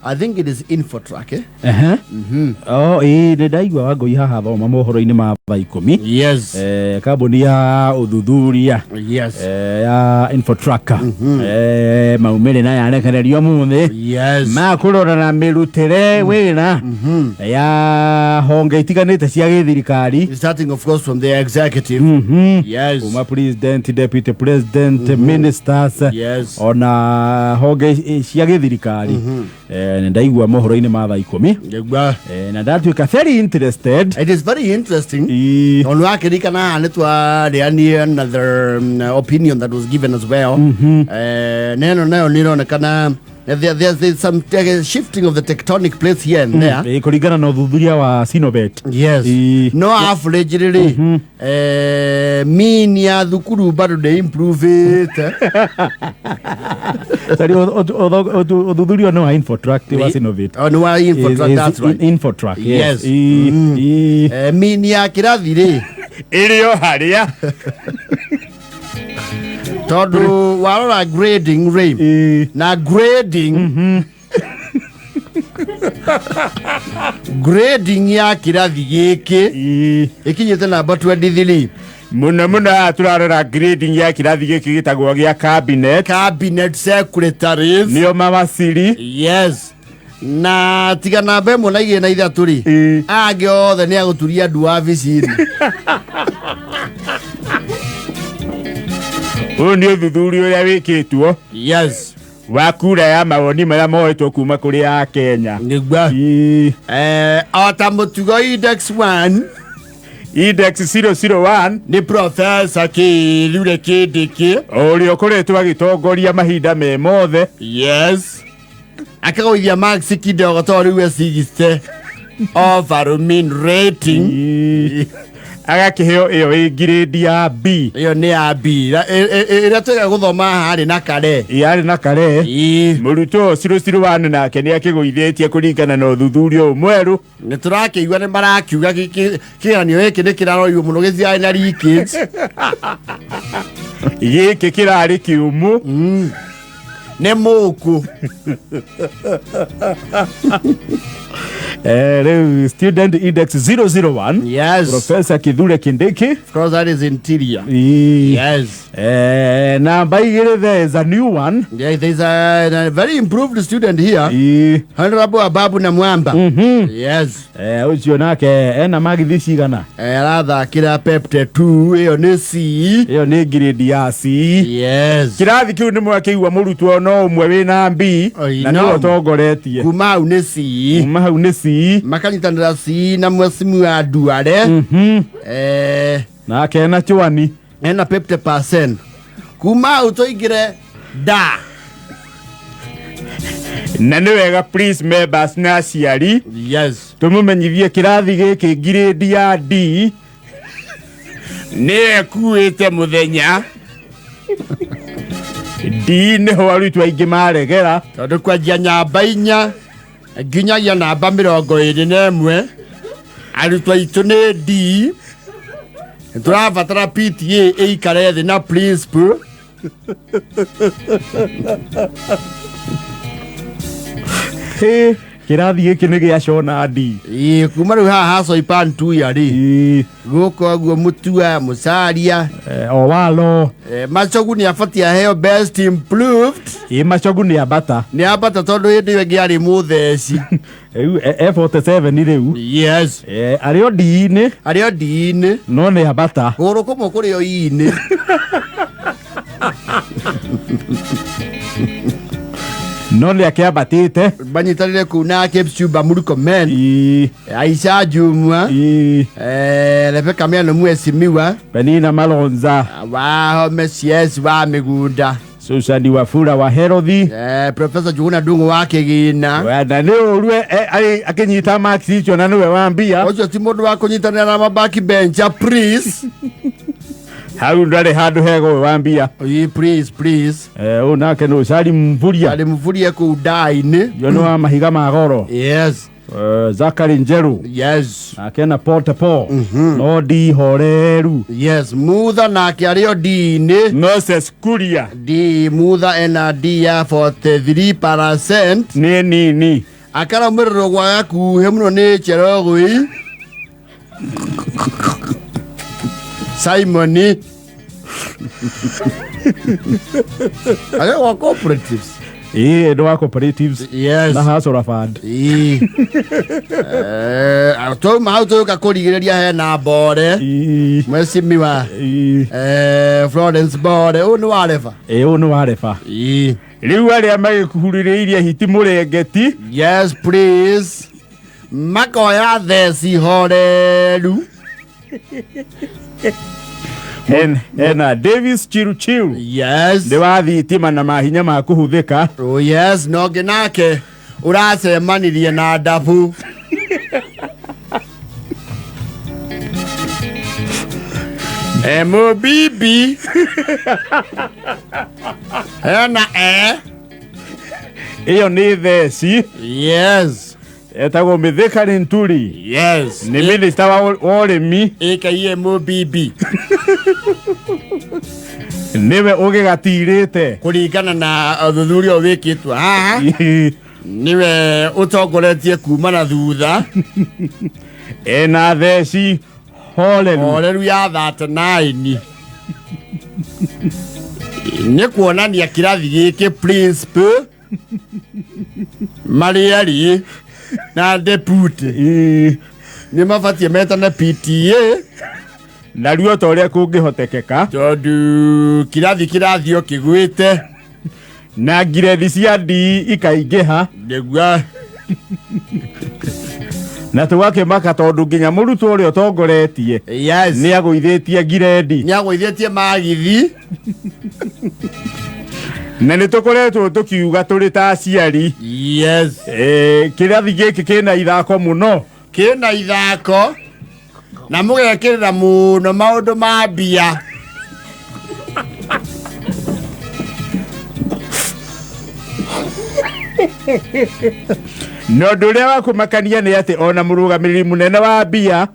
I think it is Infotrack, eh? Ehe. Oh, ĩĩ nĩ ndaigua Wangũi haha thoma mohoro-inĩ ma thaa 10. Kambuni ya ũthuthuria ya Infotracker, maumĩrĩra yarekererio mũthĩ ma kũrora na mĩrutĩre wĩra ya honge itiganĩte cia gĩthirikari. Starting, of course, from the executive. Kuma president, deputy president, ministers, ona honge cia gĩthirikari. Nĩ ndaigua mohoro-inĩ ma thaa 10. Nĩguo. Na ndatuĩka very interested. It is very interesting. Tondũ wakĩririkana haha nĩ twarĩanie another opinion that was given as well. Na ĩno nayo nĩ ĩronekana there's some shifting of the tectonic plates here and there. Kũringana na ũthuthuria wa Synovate. No average rĩ, mean ya thukuru bado nĩ improve-ĩte. Sorry, ũthuthuria nĩ wa Infotrack, ti wa Synovate. Oh, nĩ wa Infotrack, that's right. Infotrack, yes. Mean ya kĩrathi rĩ, Ĩrĩ o harĩa. Tondũ warora grading rĩ, na grading ya kĩrathi gĩkĩ ĩkinyĩte namba 23. Mũno mũno haha tũrarora grading ya kĩrathi gĩkĩ gĩtagwo gĩa cabinet. Cabinet secretaries. Nĩo mawaciri. Yes, na tiga namba 1 na 2 na 3 rĩ, angĩ othe nĩ agũturia ndu wabici-inĩ. Ũyũ nĩ ũthuthuria ũrĩa wĩkĩtwo wa kura ya mawoni marĩa moetwo kuma kũrĩ a Kenya. Nĩguo. O ta mũtugo, index 1, Index 001, nĩ Professor Kĩrure Kĩndĩkĩ. Ũrĩa ũkoretwo agĩtongoria mahinda me mothe. Yes, akagũithia marks kidogo to rĩu e 60 overall mean rating. Agakĩheo ĩyo ĩ grade ya B. Ĩyo nĩ ya B. Ĩrĩa twĩga gũthoma haha harĩ na kare. Yarĩ na kare. Mũrutwo 001 nake nĩ akĩgũithĩtie kũringana na ũthuthuria ũyũ mwerũ. Nĩ tũrakĩigua nĩ marakiuga kĩgeranio gĩkĩ nĩ kĩrarorirwo mũno, gĩtiarĩ na leakage. Gĩkĩ kĩrarĩ kĩũmũ. Nĩ mũkũ. Rĩu student index 001, Professor Kithure Kindiki. Of course, that is interior. Namba 2, there is a new one. Yeah, there's a very improved student here. Honorable Ababu Namwamba. Ũcio nake ena magithi cigana? Arathakĩra Pepte 2, ĩyo nĩ C. Ĩyo nĩ grade ya C. Kĩrathi kĩu nĩ mwakĩigua mũrutwo no ũmwe wĩna B Oi, na no. nĩwe ũtongoretie. Kuma hau nĩ C. Kuma hau nĩ C. Makanyitanĩra C na mwecimu Duale. Nake ena chwani. Ena 50%. Kuma hau tũingĩre da. Na nĩ wega, please, members na aciari, tũmũmenyithie kĩrathi gĩkĩ grade ya D nĩ ekuĩte mũthenya. D nĩho arutwo aingĩ maregera. Tondũ kwanjia namba 4 nginyagia namba 21 arutwo aitũ nĩ D. Nĩ tũrabatara PTA ĩikare thĩ na principal. Hĩ, kĩrathi gĩkĩ nĩ gĩa cona D. Ĩĩ, kuma rĩu haha Soipan Tuya rĩ, gũkũ ũguo Mũtua Mũcaria. Owalo. Machogu nĩ abatiĩ aheo best improved. Ĩ, Machogu nĩ ambata. Nĩ ambata tondũ hĩndĩ ĩyo ĩngĩ arĩ mũtheci. Rĩu E47 rĩu. Arĩ o D-inĩ. Arĩ o D-inĩ. No nĩ ambata. Kũgũrũ kũmwe kũrĩ o E-inĩ. No nĩ akĩambatĩte. Manyitanĩre kũu na Kipchumba Murkomen, Aisha Jumwa, Rebecca Miano, mheshimiwa Penina Malonza. Wahome CS wa mĩgũnda. Susan Wafula wa Herothi. Professor Njuguna Ndung'u wa kĩgĩna. Na nĩ ũru akĩnyita marks icio na nĩwe wambia. Ũcio ti mũndũ wa kũnyitanĩra na mabaki bencher, please. Hau ndarĩ handũ hega ũyũ wambia. Ĩĩ, please, please. Ũyũ nake nũ? Salim Mvurya. Salim Mvurya kũu ndai-inĩ. Yo nĩ wa mahiga ma goro. Zakari Njeru. Nake na Pote Po no D horeru. Yes, Mutha nake arĩ o D-inĩ. Moses Kuria. D, Mutha ena D ya 43%. Nĩ nini. Akarũmĩrĩrwo gwa gakuhĩ mũno nĩ Cherogui Simoni agekwa cooperatives. Ĩĩ, nĩ wa cooperatives. Yes. Na Hustler Fund. Ĩĩ. Twauma hau tũgĩũka kũrigĩrĩria hena Mbore. Mheshimiwa Florence Mbore ũyũ nĩ wa reba. Ĩĩ, ũyũ nĩ wa reba. Ĩĩ. Rĩu arĩa magĩkuhurĩrĩirie hiti mũrengeti. Yes please. Makoya theci horeru. Hena Davis Chiruchiru. Yes. Nĩ wa thitima na mahinya ma kũhũthĩka. Oh yes, no ũngĩ nake ũracemanirie na ndabu. MBB hena E. Ĩyo nĩ theci. Yes. Etagwo Mithika Linturi. Yes. Nĩ minista wa ũrĩmi. AKA MBB. Nĩwe ũgĩgatirĩte. Kũringana na ũthuthuria ũyũ wĩkĩtwo haha. Nĩwe ũtongoretie kuma na thutha. Ena theci horeru. Horeru ya 39. Nĩ kuonania kĩrathi gĩkĩ principal marĩ erĩ na deputy nĩ mabatiĩ metane PTA na ruo ta ũrĩa kũngĩhotekeka, tondũ kĩrathi kĩrathiĩ o kĩgwĩte na ngirethi cia D ikaingĩha. Nĩguo. Na tũgakĩmaka tondũ nginya mũrutwo ũrĩa ũtongoretie Yes. nĩ agũithĩtie ngirendi. Nĩ agũithĩtie magithi. Na nĩ tũkoretwo tũkiuga tũrĩ ta aciari. Yes. Kĩrathi gĩkĩ kĩna ithako mũno. Kĩna ithako na mũgekĩrĩra mũno maũndũ ma mbia. Na ũndũ ũrĩa wa kũmakania nĩ atĩ ona mũrũgamĩrĩri mũnene wa mbia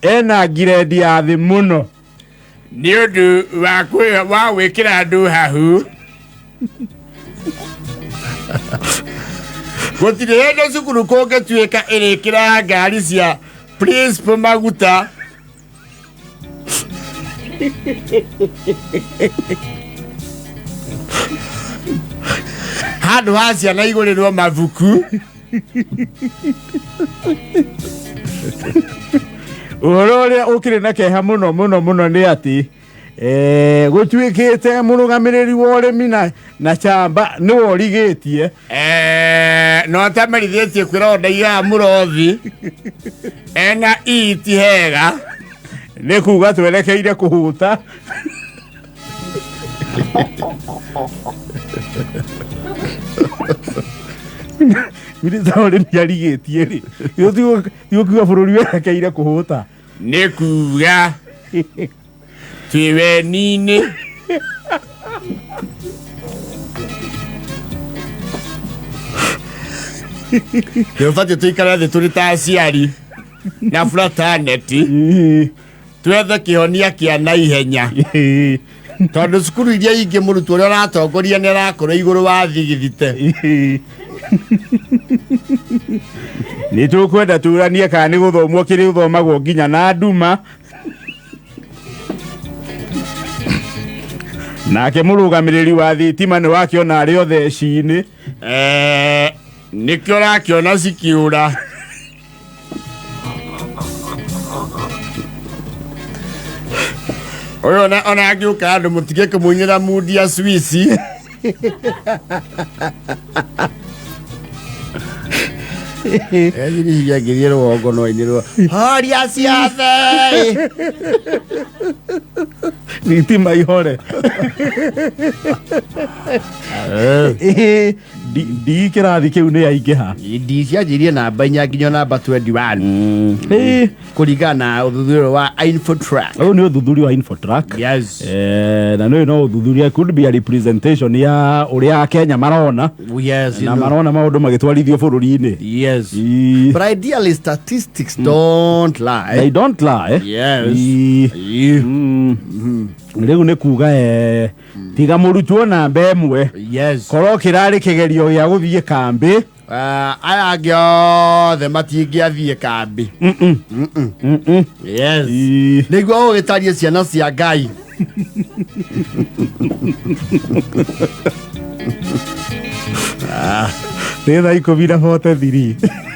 ena ngirendi ya thĩ mũno. Nĩ ũndũ wa gwĩkĩra andũ hahu. Gũtirĩ hĩndĩ cukuru kũngĩtuĩka ĩrĩkĩraga ngari cia principal maguta. Handũ ha ciana igũrĩrwo mabuku. Ũhoro ũrĩa ũkĩrĩ na kĩeha mũno mũno mũno nĩ atĩ gũtuĩkĩte mũrũgamĩrĩri wa ũrĩmi na chamba nĩwe ũrigĩtie. No atamerithĩtie kwĩra ndaigaga mũrothi ena E ti hega. Nĩ kuga twerekeire kũhũta. Minista wa ũrĩmi arigĩtie rĩ, tigũkiuga bũrũri werekeire kũhũta. Nĩ kuga twĩ weni-inĩ. Nĩ ũbatiĩ tũikare thĩ tũrĩ ta aciari na fraternity twethe kĩhonia kĩa naihenya. Tondũ cukuru iria ingĩ mũrutwo ũrĩa ũratongoria nĩ arakorwo igũrũ wa thigithite. Nĩ tũkwenda tũranie kana nĩ gũthomwo kĩrĩ gũthomagwo nginya na nduma. Nake mũrũgamĩrĩri wa thitima nĩ wakĩona arĩ o theci-inĩ. Nĩkĩo ũrakĩona cikĩũra. Ũyũ ona angĩũka andũ mũtige kũmũinĩra mundi ya Swiss. Ethiri hihi angĩthiĩ rũgongo no ainĩrwo horia ciothe. Thitima ihore. Ndi kĩrathi kĩu nĩ yaingĩha. Ndi cianjirie namba inya nginya namba 21. Kũringana na ũthuthuria wa Infotrack. Ũyũ nĩ ũthuthuria wa Infotrack. Yes. Na nĩ no ũthuthuria could be a representation ya ũrĩa Kenya marona. Yes, Na marona maũndũ magĩtwarithio bũrũri-inĩ. Yes. But ideally statistics don't lie. They don't lie. Yes. Rĩu nĩ kuga tiga mũrutwo namba ĩmwe. Yes. Korwo kĩrarĩ kĩgerio gĩa gũthiĩ kambĩ. Aya angĩ othe matingĩathiĩ kambi. Yes. Nĩguo ũgĩtarie ciana cia Ngai. Nĩ thaa 10:43.